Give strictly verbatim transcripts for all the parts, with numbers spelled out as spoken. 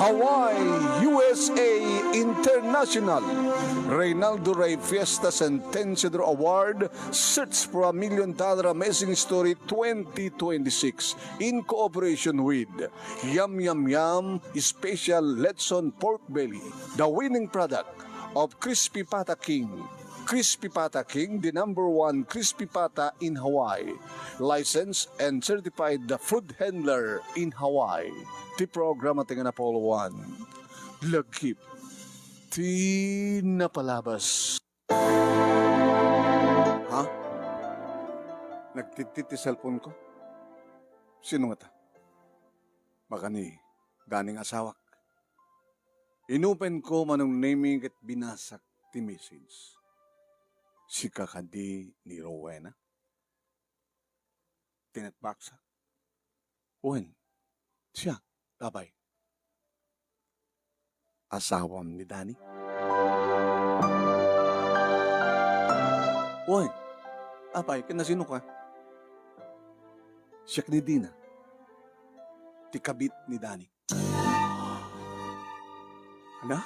Hawaii, U S A International, Reynaldo Rey Fiesta Centennial Award, Search for a Million Dollar Amazing Story twenty twenty-six, in cooperation with Yum Yum Yum Special Lechon Pork Belly, the winning product of Crispy Pata King. Crispy Pata King, the number one crispy pata in Hawaii. Licensed and certified the food handler in Hawaii. Ti programa ti nga napauloan. Lagip ti napalabas. Ha? Nagtittit ti cellphone ko? Sino ngata? Baka ni Daning asawak. Inopen ko Manong Nemy ket binasak ti message. Sika kadi ni Rowena? Tinetbaksak. Wen, siak, apay. Asawam ni Dani? Wen, apay, ken nasino ka? Siak ni Dina, ti kabit ni Dani. Ana?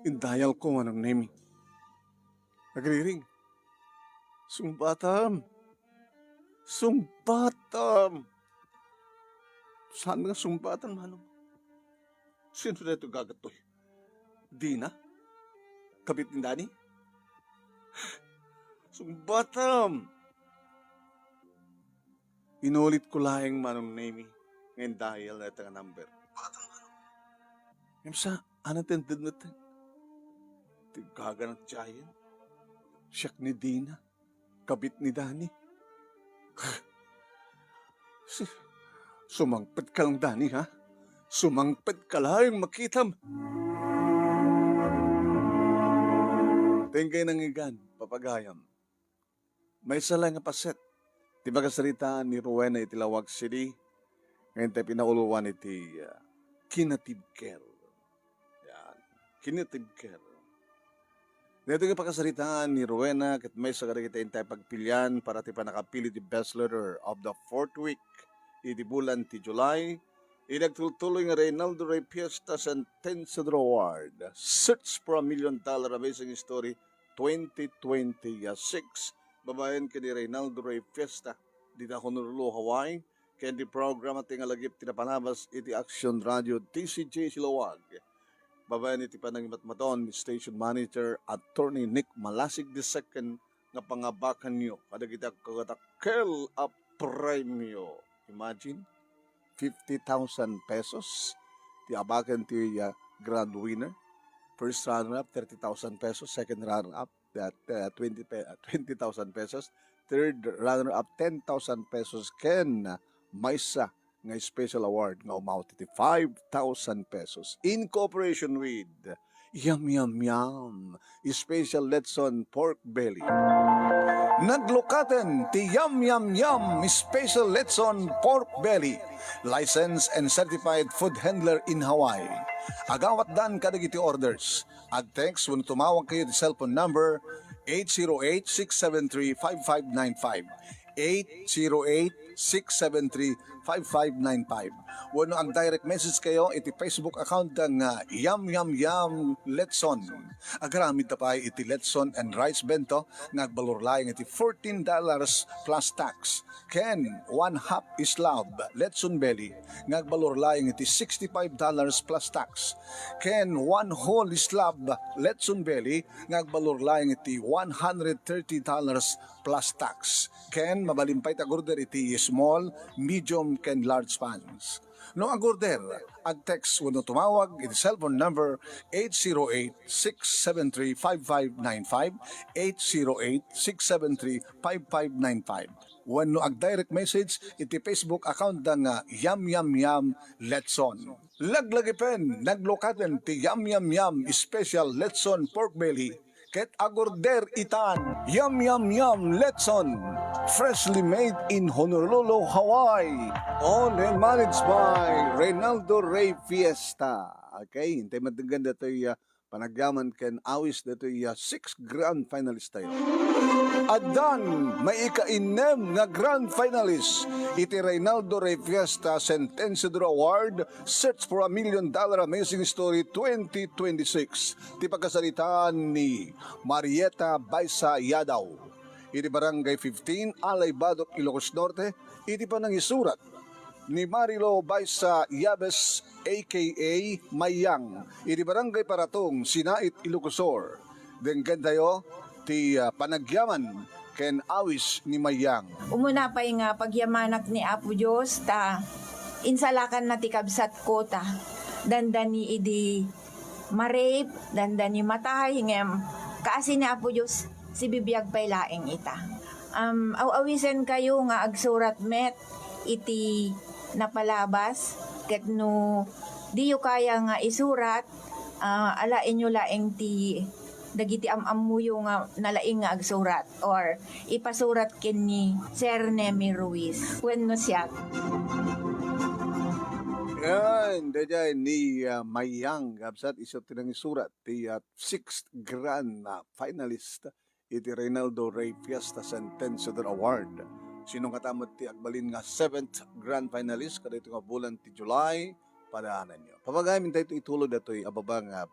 Indayal ko, Manong Nemy. Nagriring. Sungbatam. Sungbatam. Saan nga sungbatam, Manong? Sino daytoy gagatoy? Dina? Kabit ni Dani? Sungbatam. Inulit ko laeng, Manong Nemy, nga indayal dayta nga number. Ngem sa, anaten didmeten. Ti gaganak giant. Siak ni Dina, kabit ni Dani. Si, sumangpet ka lang, Dani, ha? Sumangpet ka laeng makitam. Tengkay nangigan, papagayam. Maysa laeng nga paset ti pakasaritaan ni Rowena iti Laoag City, nga intay pinauloan iti, ah, kinatibker. Yan. Kinatibker. Daytoy nga pakasaritaan ni Rowena ket maysa kadagiti intay pagpilian para ti pannakapili ti best letter of the fourth week iti bulan ti July. Idi agtultuloy nga Reynaldo Rey Fiesta Centennial Award, Search for a Million Dollar Amazing Story twenty twenty-six, babaen ken ni Reynaldo Rey Fiesta, dita Honolulu, Hawaii, ken ti programa ti nga lagip ti napalabas iti Action Radio T C J C Laoag. Babaen iti panangimatmaton ni Station Manager Attorney Nick Malasig the second nga pangabakanyo kadagiti agkadakkel a premio. Imagine, fifty thousand pesos ti abaken ti, uh, grand winner. First runner-up, thirty thousand pesos. Second runner-up, that, uh, twenty pe-, uh, twenty thousand pesos. Third runner-up, ten thousand pesos. Ken, uh, maysa nga special award nga umawat iti five thousand pesos in cooperation with Yum Yum Yum Special Lechon Pork Belly. Naglukaten ti Yum Yum Yum Special Lechon Pork Belly, licensed and certified food handler in Hawaii. Agawatdan kadagiti orders. Ag-text wenno tumawag kayo ti cellphone number eight zero eight, six seven three, five five nine five. Eight zero eight, six seven three, five five nine five. Wenno ag-direct message kayo iti Facebook account da nga Yum Yum Yum Lechon. Agaramid ta pay iti lechon and rice bento nga agbalor laeng iti fourteen dollars plus tax. Ken one half slab lechon belly nga agbalor laeng iti sixty-five dollars plus tax. Ken one whole slab lechon belly nga agbalor laeng iti one hundred thirty dollars plus tax. Ken mabalin pay ti ag-order iti small, medium, ken large pans. No ag-order, ag-text wenno tumawag iti cellphone number eight zero eight, six seven three, five five nine five, eight zero eight, six seven three, five five nine five. Wenno ag-direct message iti Facebook account da nga Yum Yum Yum Lechon. Laglagipen, naglukaten ti Yum Yum Yum Special Lechon Pork Belly ket ag-order itan. Yum Yum Yum Lechon, freshly made in Honolulu, Hawaii. Owned and managed by Reynaldo Rey Fiesta. Okay, intay madenggan datoy, ah, panagyaman ken awis datoy, ah, six grand finalist tayo. Addan maikainnem nga grand finalist iti Reynaldo Rey Fiesta Sentensiador Award, Search for a Million Dollar Amazing Story twenty twenty-six. Ti pagkasaritaan ni Marieta Baisa Yadaw, iti Barangay fifteen, Alay Badoc, Ilocos Norte, iti panangisurat ni Marilo Baisa Yabes, A K A Mayang, iti Barangay Paratong, Sinait, Ilocos Sur. Denggen tayo ti, ah, panagyaman ken awis ni Mayang. Umuna pay nga pagyamanak ni Apo Dios ta insalakanna ti kabsatko ta dandani idi ma-rape, dandani matay, ngem kaasi ni Apo Dios, sibibiag pay laeng ita. Um, aw-awisenkayo nga agsurat met iti napalabas, ket no diyo kaya nga isurat, ah, alaenyo laeng ti dagiti am-ammoyo nga nalaing nga agsurat or ipasurat ken ni Sir Nemy Ruiz wenno siak. Yan, daydiay ni, ah, Mayang, kabsat, isu ti nangisurat ti, ah, sixth grand, ah, finalist iti Reynaldo Rey Fiesta Sentensiador Award. Sino ngata met ti agbalin nga seventh grand finalist kadaytoy nga bulan ti July? Padaananyo. Pabagayam, intay ituloy daytoy a baba nga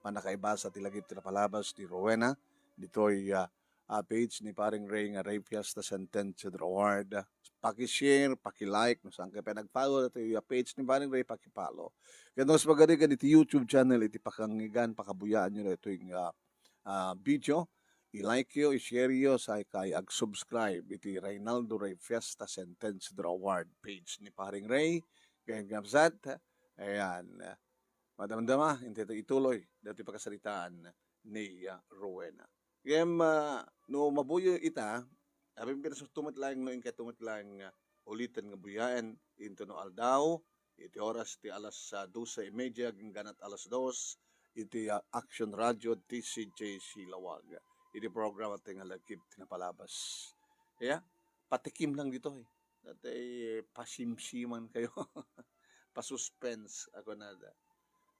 pannakaibasa ti lagip ti napalabas ni Rowena ditoy, ah, ah, page ni Paring Rey nga Rey Fiesta Sentensiador Award. Paki-share, paki-like, no saan kayo pay nag-follow daytoy, ah, page ni Paring Rey, paki-follow. Ket no kas pagarigan iti YouTube channel, iti pakangigan, pakabuyaanyo daytoy nga, ah, video, i-like yo, i-share yo, sakay ag-subscribe iti Reynaldo Rey Fiesta Sentensiador Award page ni Paring Rey. Kaya kabsat, ayan, madamdama, intay ituloy daytoy pakasaritaan ni, ah, Rowena. Ngem, ah, no mabuyo ita, apay pinasuto met laeng no inkay met laeng, ah, uliten nga buyaen, intono aldaw, iti oras ti alas, ah, dose y media, agingganat alas dos, iti, ah, Action Radio, T C J C Lawag. Iti programa ti nga lagip ti napalabas. Kaya, patikim lang ditoy. Daytoy pasimsiman kayo. Pasuspense, ako nada.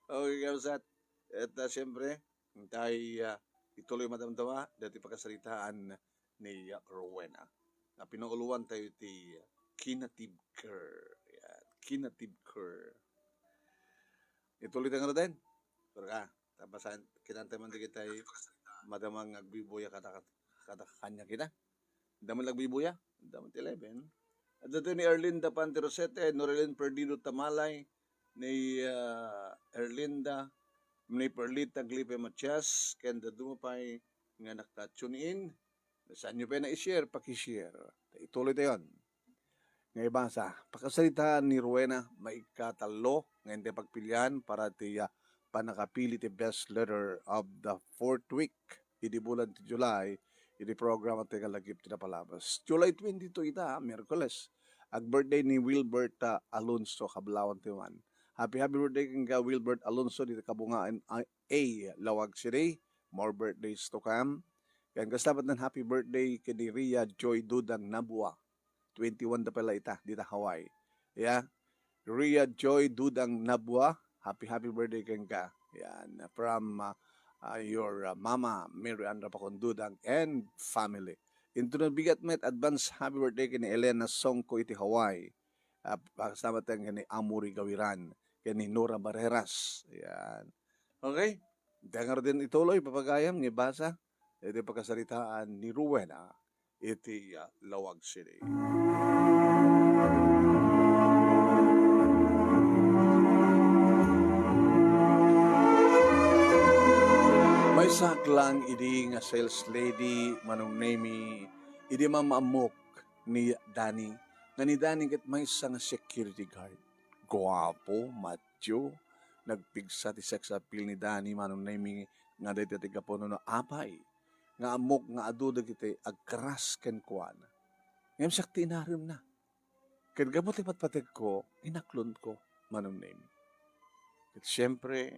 Okay, kabsat. At, ah, siyempre, intay, ah, ituloy madamdama, daytoy pakasaritaan ni, ah, Rowena. Nga pinauloan tayo ti, ah, kinatibker. Yan, kinatibker. Ituloy tayo nga den. Pero ka, tapasan, kinanta man di kita, madamang agbibuya kada, kada kanya kita. Damag agbibuya, damag eleven. At dito ni Erlinda Pante Rosete, Norelin Perdido Tamalay, ni, ah, Erlinda, ni Perlita Glipe Matias, ken dadduma pay nga naka-tune in. Saan nyo pay na i-share, paki-share. Ituloy tayon. Nga ibasa, pakasaritaan ni Rowena, maikatallo, nga intay pagpilian para ti, ah, pannakapili ti best letter of the fourth week. Idi bulan ti July, idi programa ti nga lagip ti napalabas. July twenty-two ita, Miyerkules. Ag-birthday ni Wilbert, ah, Alonso, Kablawan ti man. Happy, happy birthday kenka, Wilbert Alonso, dita Kabungaan, ah, A, Lawag City. More birthdays to come. Ken kasta met nan happy birthday ken ni Ria Joy Dudang Nabua. Twenty-one da pala ita, dita Hawaii. Yeah. Ria Joy Dudang Nabua, happy, happy birthday kenka. Yan, from, uh, uh, your, uh, mama, Mary Ann Rapacon Dudang and family. Into na bigat met, advance happy birthday ken ni Elena Songko iti Hawaii. Uh, pakasama tayo ken ni Amory Gawiran, ken ni Nora Barreras. Yan. Okay? Dangar din ituloy, papagayam, ni basa. Iti pakasaritaan ni Rowena iti, ah, Lawag City. Maysa lang idi nga sales lady, Manong Nemy, idi maam-ammok ni Danny, nga ni Danny ket maysa nga security guard. Guapo, matyo, nagpigsa ti sex appeal ni Danny, Manong Nemy, nga dayta ti gapu no apay nga ammok nga adu dagiti agkaras kenkuana. Ngem siak ti inaremna. Ket gapu ti patpategko, inaklonko, Manong Nemy. Ket siempre,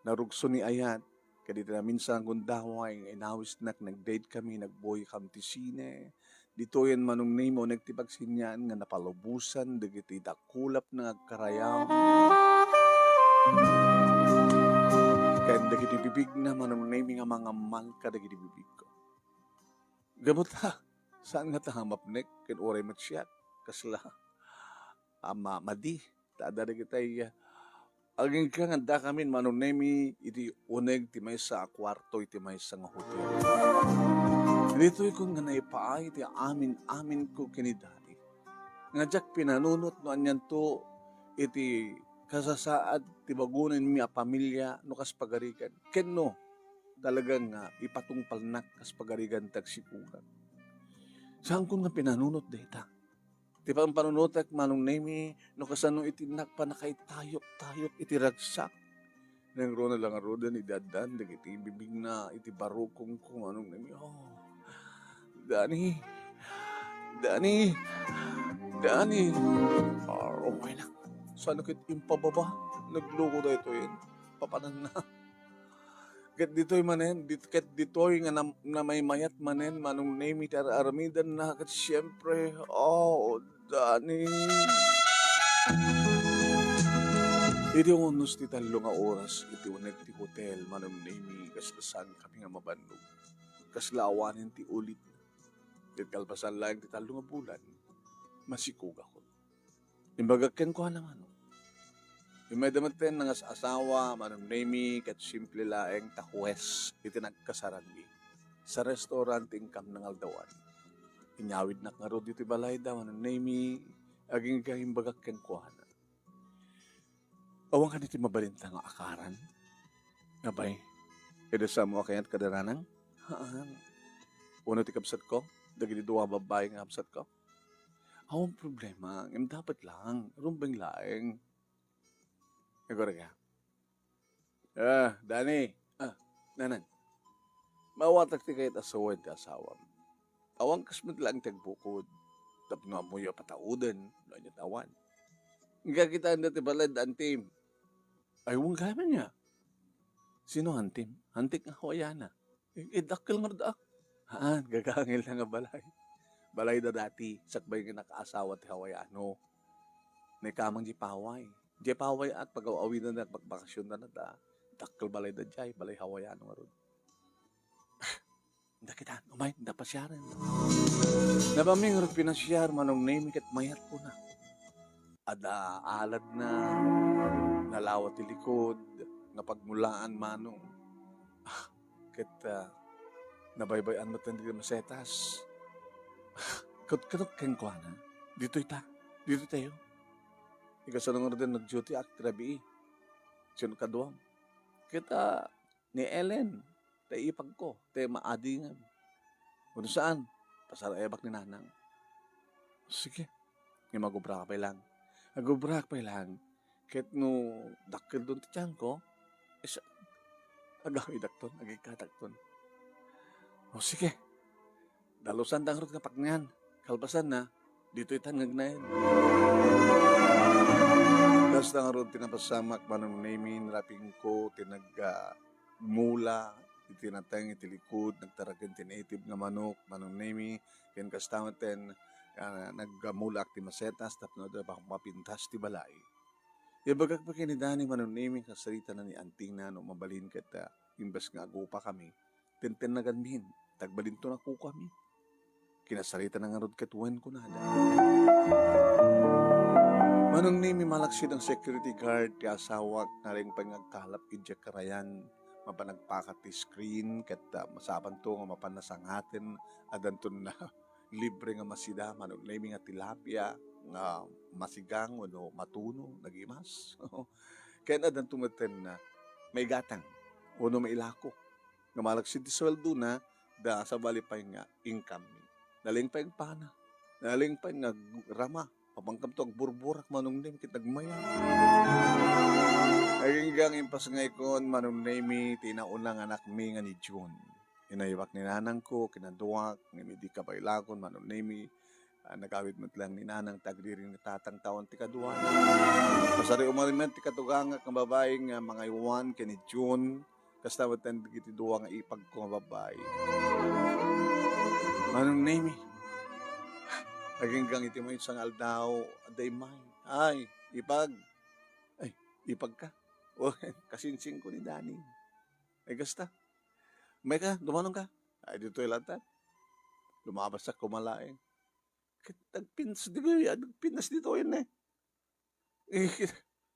narugso ni ayat, ket iti naminsan a gundaway nga inawisnak, nag-date kami, nagbuy kami ti sine. Ditoyen, Manong Nemy, unek ti pagsinian nga napalubosan dagiti dakulapna nga agkarayam. Ken dagiti bibigna, Manong Nemy, nga mangammal kadagiti bibigko. Gapu ta, saan nga ta mapnek, ken uray met siak, kasla, ama, madi, ta adda dagitay, ah, agingga nga addakamin, Manong Nemi, iti uneg ti maysa a kuarto iti maysa nga hotel. Ditoy kon nga naipaay ti amin-aminko ken ni Dani. Nga diak pinanunot no anianto iti kasasaad ti bagunenmi a pamilia no kas pagarigan. Ken no, talagang, ah, ipatungpalnak kas pagarigan ti agsikurak. Saankon nga pinanunot dayta. Ti pampanunotek, Manong Nemi, no kasano iti nagpannakaitayok-tayok iti ragsak. Nangruna la ngaruden idi addan dagiti bibigna iti barukongko, Manong Nemi. Oh, Dani! Dani! Dani! Ah, oh, ay, nak-, saan ket impababa? Nagloko daytoy. Papananna. Ket ditoy manen, dit-, ket ditoy nga nam-, namaymayat manen, Manong Nemi, ti ar-aramidenna, ket siempre, oh, Dani. Idi unos ti tallo nga oras iti uneg ti hotel, Manong Nemi, kasla saan kami nga mabannog. Kasla awanen ti ulitna. Ket kalpasan laeng ti tallo nga bulan, masikugakon. Imbagak kenkuana, Manong. Immay da metten nangas-asawa, Manong Nemi, ket simple laeng ta huwes iti nagkasaranmi. Sa restaurant ti inkamna nga aldawan. Inyawidnak ngarud iti balayda, Manong Nemi, agingga imbagak kenkuana. Awan kadi ti mabalinta nga akaran? Abay, idi samo a kayat kada ranang? Haan. Uno ti kabsatko? Dagiti dua a babbai nga kabsatko? Awan problema, ngem dapat lang, rumbeng laeng. Agurayka. Ah, Dani. Ah, Nanang. Maawatak ti kayat a sawen ti asawam. Awan kas met laeng ti agbukod. Tapno ammoyo a patauden, no ania ti awan. Nga kitaenda ti balay da antim. Ay, wen gayam ania. Sino antim? Antik nga Hawaiana. Eh, eh, dakkel ngarud a. Haan, gagangel na nga balay. Balay da dati, sakbay nga nakaasawa ti Hawaiano. Naikamang di paway. Di paway at pagaw-awidan na, bakbakasyon na da. Dakkel balay da jay, balay Hawaiano ngarud. Dakita, umay, da pasiaren. Nabami ngarud pinasiar, Manong Nemi, ket mayat ko na. Adda aladna, nalawa ti likod, nga pagmulaan, Manong. Ah, ket, ah, nabaybay-an met ti masetas. Ket, ket kenkuana, ditoy ta, ditoy tayo. Ikasano nga ruden nag-duty ak ti rabii. Sino kaduam? Ket, ah, ni Ellen, ta ipagko, ta maadingem. Wenno saan, pasaraebak ni Nanang. Sige, ngem agubra pay lang. Agubra pay lang. Ket no dakkeldon ti tianko, is-, agawidakton, agikkatakton. O sige, dalusan da ngarud nga paknian. Kalpasanna, ditoy tan nga agnaed. Kasta ngarud ti napasamak, Manong Nemi, nirapingko ti nag-, ah, mula iti nateng iti likud, nagtaraken ti native nga manok, Manong Nemi, ken kasta metten, ah, nagmulaak ti masetas tapno adda mapintas ti balay. Ibagak pay ken ni Dani, Manong Nemi, kasarita na ni antina no mabalin ket, ah, imbes nga agupakami, tentennaganmin, ta agbalinto a kukuami. Kinasarita na ngarud ket wen kunada. Manong Nemi, malaksid a security guard ti asawak, naleng pay nga agkalap idiay karayan, mapan nagpakat ti screen, ket, ah, masabanto nga mapan nasangaten, addanton na libre nga masida, Manong Nemi, nga tilapia, nga masigang, wenno matuno, nagimas. Ken addanto metten, ah, maigatang, wenno mailako. Nga malaksid ti suweldona, da sabali pay nga income. Naleng pay agpana. Naleng pay nga ag-, rama. Mapankamto agburburak, Manong Nemi, ket nagmayat. Agingga nga impasngaykon, Manong Nemi, ti nauna nga anakmi nga ni June. Inaywak ni nanangko, kinaduak, ngem idi kabaylakon, Manong Nemi, ah, nagawid met lang ni nanang ta agriring ni tatang ta awan ti kaduana. Kasari umay met ti katugangak nga babai nga mangaywan ken ni June, kasta met dagiti dua nga ipagko nga babbai. Manong Nemi, agingga iti maysa nga aldaw, adda immay. Ay, ipag. Ay, ipagka. O, kasinsingko ni Dani. Ay, kasta. Mayka, dumanonka. Ay, ditoy latta. Lumabasak koma laeng. Ket nagpintas ditoy, nagpintas ditoy ne. Eh,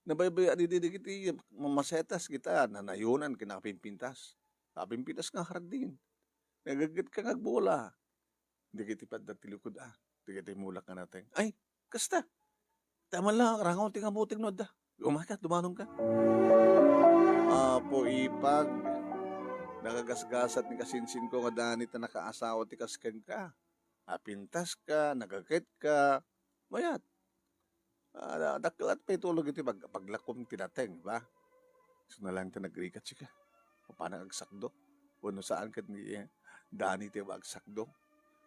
nabaybay-an idi dagiti mamasetas, kita, nanayonan ken nakapimpintas. Nakapimpintas nga hardin. Nagagget ka nga agbola. Dagiti padda ti likud, ah. Dagiti mulak nga nateng. Ay, kasta. Tama la, rangaw ti kamuting no adda. Umay ka, dumanon ka. Apo Ipag, nakagasgasat ni kasinsinko nga Dani ta nakaasawa ti kas kenka. Napintas ka, nagagget ka, mayat. Ah, da-, dakkel at pay tulog iti pag-, paglakom ti nateng, ba? So na lang ta nagrigat sika. Papanang agsakdo. Wenno saan ket ni, eh, Dani ti agsakdo.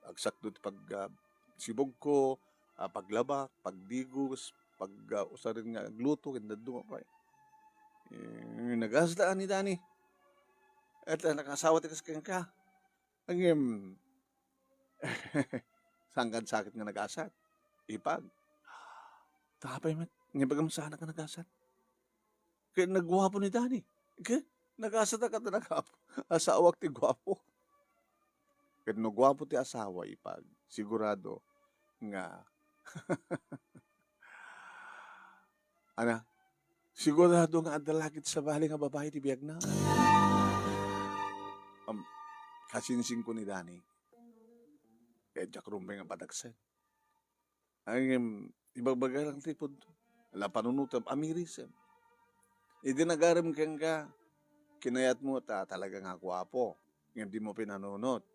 Agsakdo ti pag-, ah, sibugko, ah, paglabak, pagdigos, pag, ah, usaren nga agluto, ken dadduma pay. Eh, nagasat ni Dani. Et, ah, nakaasawa ti kas kenka. Ngem, saan kad sakit nga nagasat? Ipag. Tapay met, ngem, bagam saan ka nagasat. Ket nagguapo ni Dani. Ket nagasat ka ta nagguapo. Asawak ti guapo. Ket no guapo ti asawa, Ipag, sigurado nga Ana, sigurado nga adda la ket sabali nga babai ti biagna. Am, kasinsinko ni Dani. Kaya diak rumbeng nga padagsen. Ngem, ibagbaga lang ti punto. La panunotem, amirisem. Idi nagarem kenka, kinayatmo ta talaga nga guapo. Ngem dimo pinanunot.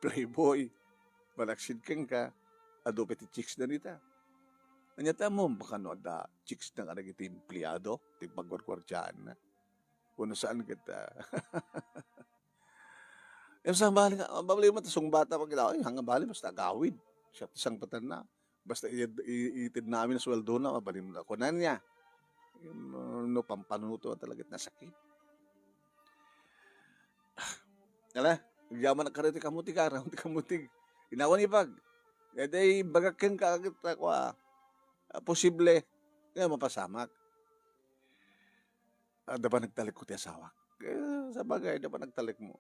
Playboy, malaksid kenka, adu pay ti chicks da dita. Ania ta mo, baka no adda chicks da kadagiti empleado, ti pagguarguardiaanna. Wenno saan ket, ah, em, saan bali nga, ah, bali mo ta sungbata pag, ay, hanga bali, basta agawid. Siya ti sangbatanna. Basta i-, i-, itedna amin a suweldona, mabalin mo na. Kunana niya, "Em, no pampanunoto talaga, nasakit." Ala, agyaman a karit ti kamutig, aram ti kamutig. Inawan Ipag. Daytoy bagak kenka ket, ah, kua, ah, posible nga mapasamak. Adda panagtalekko ti asawak. Eh, sabagay, adda panagtalekmo.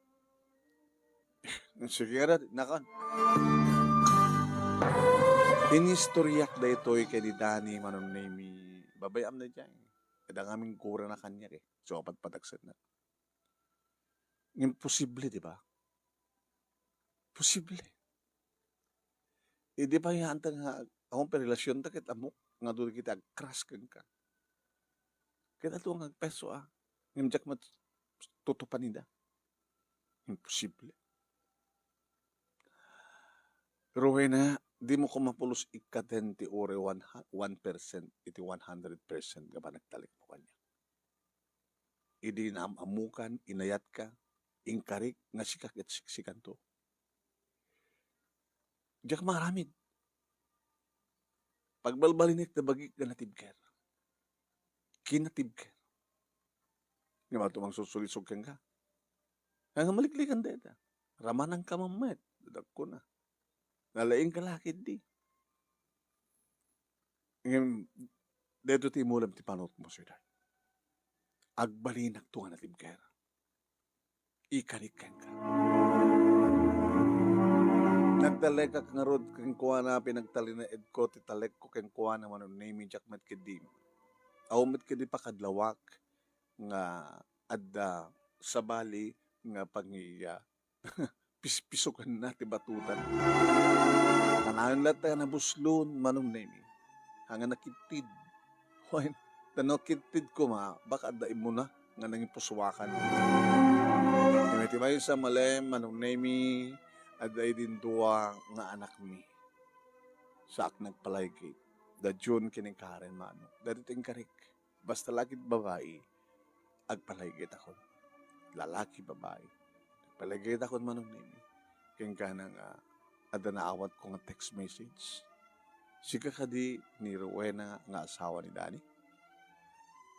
Sige, arat, nakon. Inistoriak daytoy ken ni Dani, Manong Nemi. Babayam daydiay. Adda ngamin kurana kaniak, eh. So, apat patagsenna. Imposible, di ba? Posible. Idi pay haanta nga, awan pay relasionta ket ammok nga adu dagiti agcrush kenka. Ket adu nga agpeso, ah. Ngem diak matutupanida. Imposible. Rowena, dimo koma pulos ikkaten ti uray one ha-, one percent iti one hundred percent nga panagtalekmo kaniak. Idi naam-ammokan, inayatka, inkarik nga sika ket siksikanto. Diak maaramid. Pagbalbalinek ta bagik nga natibker. Kinatibker. Nga matumang susulisog kenka. Nga maliklikan dayta. Ramananka man met. Dakko na. Nalaingka la ketdi. Ngem, daytoy ti imulem ti panunotmo, sweetheart. Agbalinakto nga natibker. Ikarik kenka. Nagtalekak ngarud kenkuana, pinagtalinaedko ti talekko kenkuana, Manong Nemi, diak met ketdi. Awan met ketdi pakadlawak nga adda sabali nga pangiya. Pispisokenna ti batutan. Kanayon latta nga nabuslon, Manong Nemi. Haan nga nakittid. Wen, ta no kittid koma, baka adda immuna nga nangipusuakan. Ngem iti maysa a malem, Manong Nemi, adda idin dua nga anakmi. Saak nagpalaygit. Da June ken ni Karen, Manong. Daytoy ti inkarik. Basta la ket babai, agpalaygetakon. Lalaki, babai, agpalaygetakon, Manong Nemi. Kenkana nga adda naawatko nga text message. Sika kadi ni Rowena nga asawa ni Dani?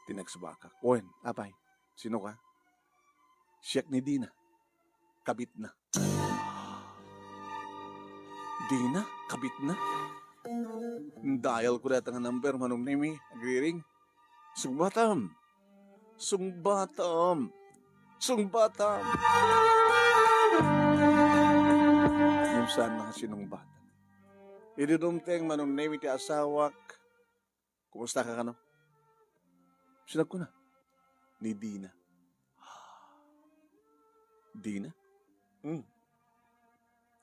Ti nagsubakak. Wen, apay, sino ka? Siak ni Dina. Kabitna. Dina, kabitna. Dial ko dayta nga number, Manong Nemi, agriring. Sungbatam. Sungbatam. Sungbatam. Saan nakasinungbat. Idi dumteng Manong Nemi ti asawak, "Kumusta ka kano?" Sino kuna? Ni Dina. Dina? Hmm.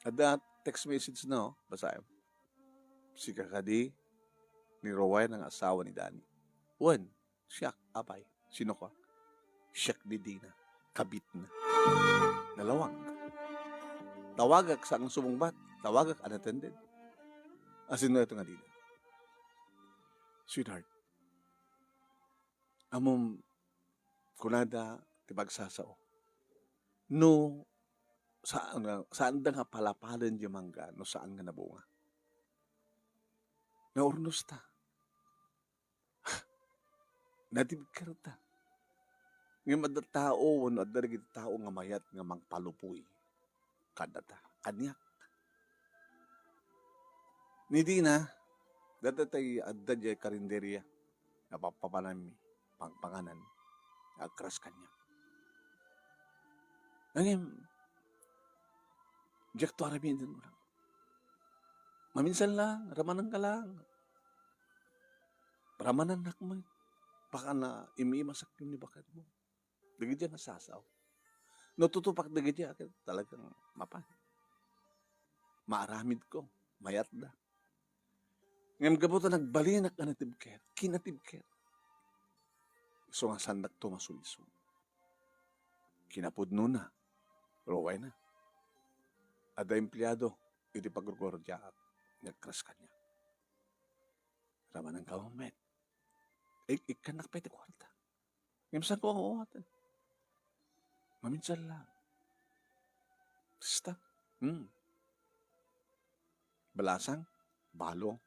Adda text message na, oh. Basaem. "Sika kadi ni Rowena nga asawa ni Dani?" Wen, siak, apay. Sino ka? Siak ni Dina. Kabitna. Nalawag. Tawagak sa ang sumungbat. Tawagak unattended. Asin no ito nga Dina? Sweetheart, amom kunada ti pagsasao. No, saan nga, saanda nga palapalen di mangga, no saan nga nabunga. Naurnos ta. Natibker ta. Ngem adda tao, wenno adda dagiti tao nga mayat nga mangpalupoy kadata. Kaniak. Ni Dina, data tay adda diay karinderia nga pappapananmi, pangpanganan, nga agkras kaniak. Ngem, diak to aramiden, ulang. Maminsan lang, ramananka lang. Ramanannak met. Baka na imimasak ni baketmo. Dagiti a nasasao. No tutupak dagiti a, talagang mapan. Maaramidko, mayatda. Ngem gapu ta nagbalinak a natibker, kinatibker. Isu nga saandak to masulisog. Kinapudnona, Rowena. Adda empleado iti pagguardiaak nga agkras kaniak. Ramananka met. Ik-, ikkannak pay ti kuarta. Ngem saanko nga awaten. Maminsan lang. Basta. Hmm. Balasang, balo,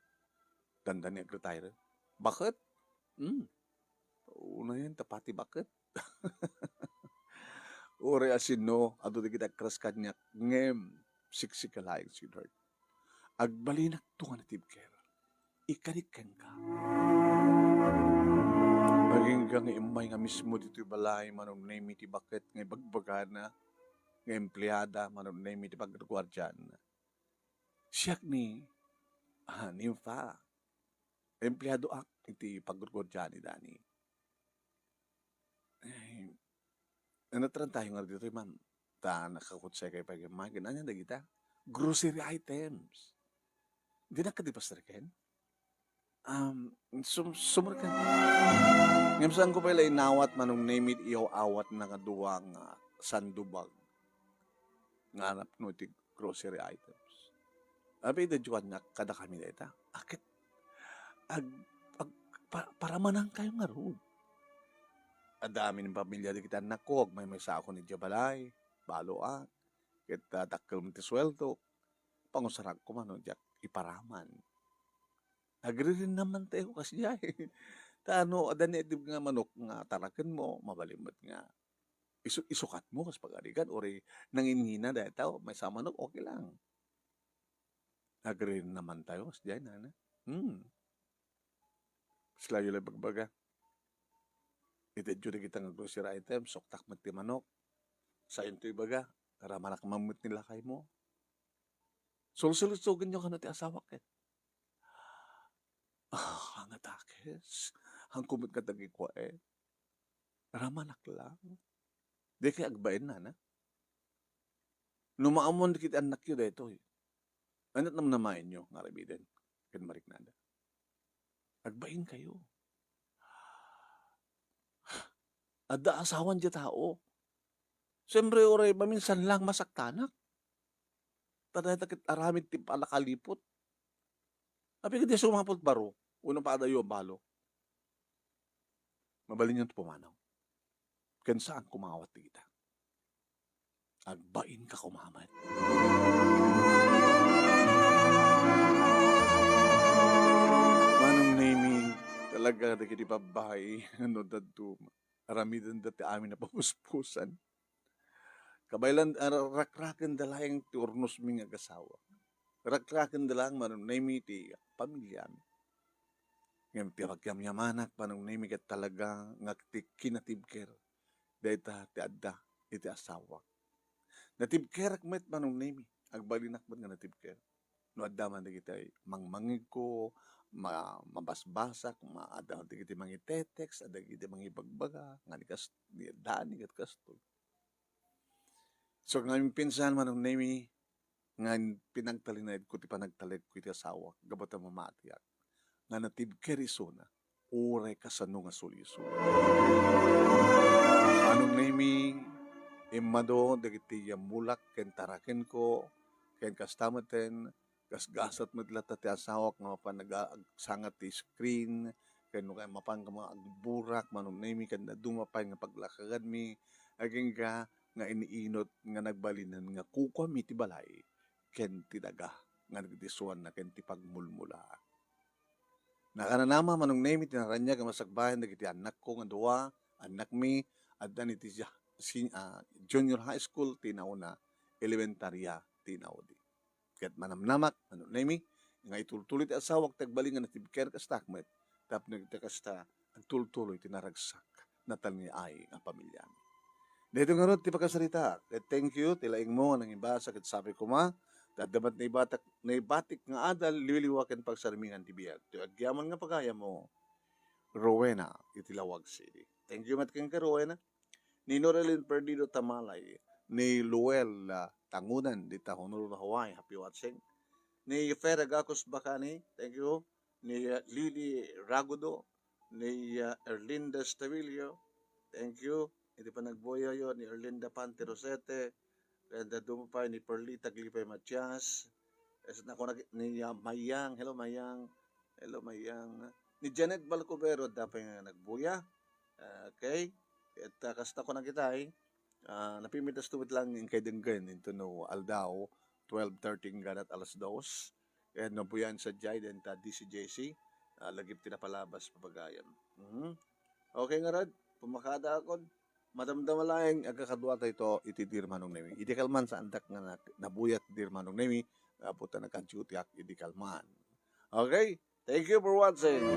dandani agretire. Baket? Hmm. Unayen ta pati baket. Uray a sino, adu dagiti agkras kaniak, ngem siksika laeng, sweetheart. Agbalinakto nga natibker. Ikarik kenka. Agingga nga immay nga mismo ditoy balay, Manong Nemi ti baket nga ibagbagana, nga empleada, Manong Nemi ti pagguardianna. Siak ni, ah, Nympha. Empleadoak iti pagguardia ni Dani. Ay, ano taran tayo nga ditoy, ma'am? Ta nakakutsay kayo pay, ma'am. Ania dagita? Grocery items. Dinak kadi pastriken? Um, sum-, sumurkan. Ngem saanko pay la inawat, Manong Nemi, ti iyaw-awatna nga dua nga sandubag nga napno iti grocery items. Abi, idi juannak kadakami dayta. Aket, ag-, ag-, pa-, paramanankayo ngarud. Adda amin pamilya dagiti annakko, agmaymaysaakon idiay balay, baloak, ket, ah, dakkel met ti sueldo, pangusarakko man no diak iparaman. Agririnnamantayo kasdiay. Ta no, adda naitib nga manok nga tarakenmo, mabalin met nga isu-, isukatmo kas pagarigan, uray nanginngina dayta, maysa a manok, okay lang. Agririnnamantayo kasdiay, nana. Hmm. Kaslayo la ibagbaga. Itedyo dagita nga grocery item, suktak met ti manok. Saanto ibaga, ramanak man met ni lakaymo. Sulsulisogenyo kano ti asawak ket. Ah, nga dakes. Hanko met nga dagikuaet. Ramanak lang. Dikay agbain, nana. No maammoan dagiti annakyo daytoy, aniat namnamaenyo nga aramiden ken mariknada? Agbainkayo. Adda asawan diay tao. Siyempre, uray maminsan lang masaktanak. Ta dayta ket aramid ti panakaliput. Apay ket diay sumapul ti baro, wenno padayo a balo. Mabalinyo ti pumanaw. Ken saanko mangawat dagita. Agbainka koma met. Manong Nemi, talaga dagiti babbai, no dadduma, aramidenda ti amin a papuspusan. Kabaylan, ah, rakrakenda laeng ti urnosmi nga agasawa. Rakrakenda laeng, Manong Nemi, ti pamiliami. Ngem ti pagyamyamanak, Manong Nemi, ket talaga nga ti kinatibker dayta ti adda iti asawak. Natibkerak met, Manong Nemi. agbalinak met nga natibker. No adda man dagiti mangmangegko, ma-, mabasbasak, ma-, adda dagiti mangitetext, adda dagiti mangibagbaga, nga ni kas-, ni, daan ni ket kastoy. So, nga impinsan, Manong Nemi, nga pinagtalinaedko ti panagtalekko iti asawak, gapu ta mamatiak, nga natibker isuna, uray kasano nga sulisog. Manong Nemi, immado dagiti yamulak ken tarakenko, ken kasta metten, gasgasat met latta ti asawak nga mapan naga-, agsangat ti screen, ken no kaya mapan nga mga agburak, Manong Nemi, ken dadduma pay nga paglakaganmi, agingga nga iniinot nga nagbalinen nga kukuami ti balay ken ti daga nga nagdisuanna ken ti pagmulmula. Nakananama, Manong Nemi, ti naraniag a masakbayan dagiti annakko nga dua, annakmi, adda ni ti ja-, sin-, ah, junior high school ti nauna, elementarya ti naudi. Ket manamnamak, Manong Nemi, nga itultuloy ti asawak ti agbalin nga natibker kasta met, tapno iti kasta, agtultuloy ti naragsak, natalniay nga pamilyami. Daytoy ngarud ti pakasarita, ket thank you, ti laingmo nga nangibasa ket sapay koma, ta adda met naibatak-, naibatik nga adal, liwliwa ken pagsarmingan ti biag. Ti agyaman nga pagayammo, Rowena, iti Laoag City. Thank you met kenka, Rowena. Ni Norelin Perdido Tamalay, ni Luel, ah, Tangunan, dita Honolulu, Hawaii, happy watching. Ni Fera Gacos Bacani, thank you. Ni, ah, Lily Ragudo, ni, ah, Erlinda Estavillo, thank you. Iti panagbuyayo ni Erlinda Pante Rosete, ken dadduma pay ni Perlita Glipay Matias, ket nakunak-, ni, ah, Mayang, hello, Mayang. Hello, Mayang. Ni Janet Balcubero, adda pay nga nagbuya. Ah, okay. Ket, ah, kasta kunak itay, ah, napimitas to met lang inkay denggen intono aldaw, twelve thirty ingganat alas dos. Ket no buyan sadiay, denta D C J C, ah, lagip ti napalabas, papagayan. Mhm. Okay ngarud, pumakadaakon. Madamdama laeng, agkakaduatayo iti Dear Manong Nemi. Idi kalman, saandak nga nak-, nabuyat, Dear Manong Nemi, gapu ta nagka-duty ak idi kalman. Okay? Thank you for watching.